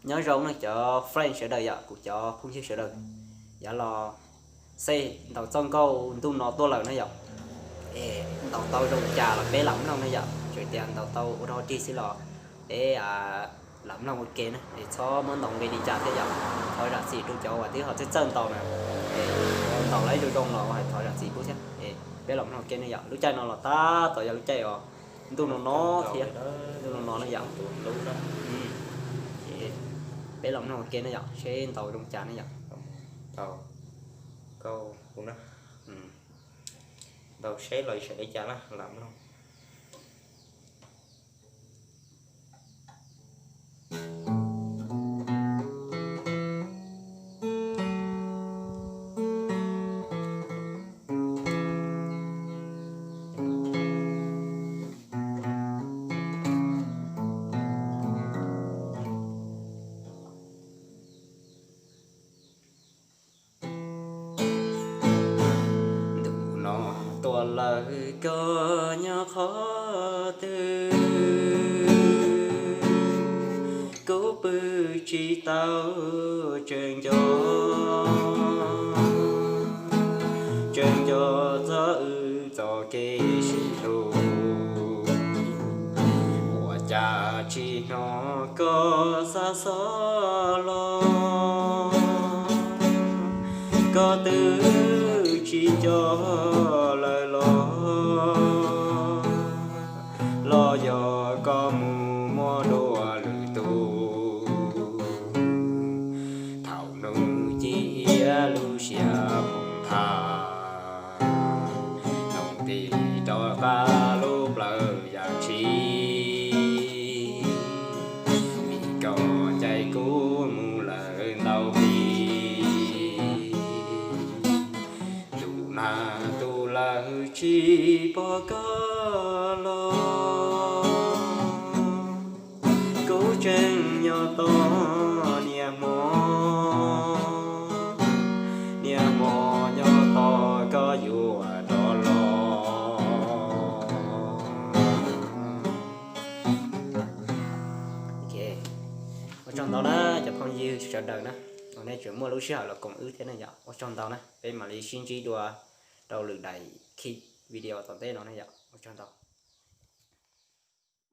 Nyob zoo na cov friend sawv daws yom, kuv cov phooj ywg sawv daws. Yav los xij ntaus txoj nkauj ntuj no tuaj lawm na yom. Es ntaus tau zoo cas los peb lam mloog na yom, tsuas tias ntaus tau ua dog dig xwb los peb lam mloog ua ke na, es txhob muab ntaus nqi li cas thiab yom. Thov zam txim rau cov uas twb ho txawj txawj ntaus na, es ntaus lawm zoo zoo los hais thov zam txim pub thiab. Es peb lam mloog ua ke na yom, lub caij no los tab tom yog lub caij uas ntuj no no thiab, ntuj no no na yom. Peb lam mloog ua ke na yom, seb ntaus zoo cas na yom. Ntaus seb los sawv li cas na, lam mloog. Ntuj no tuaj lawm koj nyob qhov twg, kuv pw tsis tau tseem nco, tseem nco txog wb txoj kev sib hlub. Ua cas tsis hnov koj xa xov los, koj twb tsis nco lawm los, los yog koj mus muaj dua lwm tus. Thaum hnub ci iab lub siab mus tham, hnub tim rov qab lub plawv yam tshis, vim koj caij kuv mus lawm ntau hli. Ntuj nag tu lawm tsis pom koj los, kuv tseem nyob tos niaj hmo, niaj hmo nyob tos koj yuav rov los. Ua tsaug ntau na cov phooj ywg sawv daws na, uas nej tseem muaj lub sij hawm los koom wb thiab na yom. Ua tsaug ntau na, peb mam li sib ntsib dua rau lwm daim clip video tom ntej no na yom. Ua tsaug ntau.